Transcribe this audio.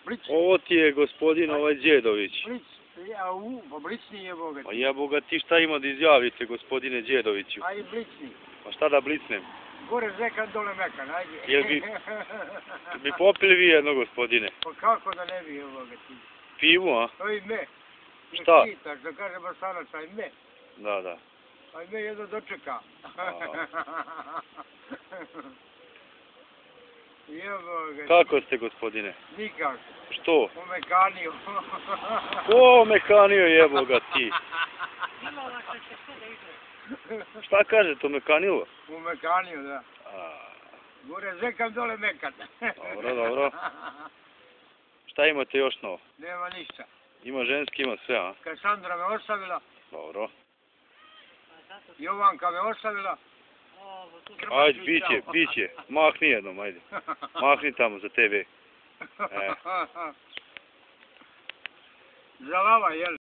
Blic. Ovo ti je gospodin ovaj Đedović. Blic. Pa blicni je boga. Pa jeboga ti šta ima da izjavite gospodine Đedoviću? A i blicni. Pa šta da blicnem? Gore zekan, dole mekan, ajde. Jel bi popili vi jedno gospodine? Pa kako da ne bi ovoga ti? Pivu, a? To i me. Šta? Pitaš, da kaže Bosanac, aj me. Da. Aj me jedno dočeka. Jeboga. Kako ste gospodine? Nikako. Što? U mekaniju. Ko mekanio jeboga ti? Šta kaže to mekanilo? U mekaniju, da. Gore zekan, dole mekan. Dobro. Šta imate još novo? Nema ništa. Ima ženski, ima sve, a? Kassandra me ostavila. Dobro. Jovanka me ostavila. Ajde, biće. Mahni jednom, ajde. Mahni tamo za TV. Zalava, jel?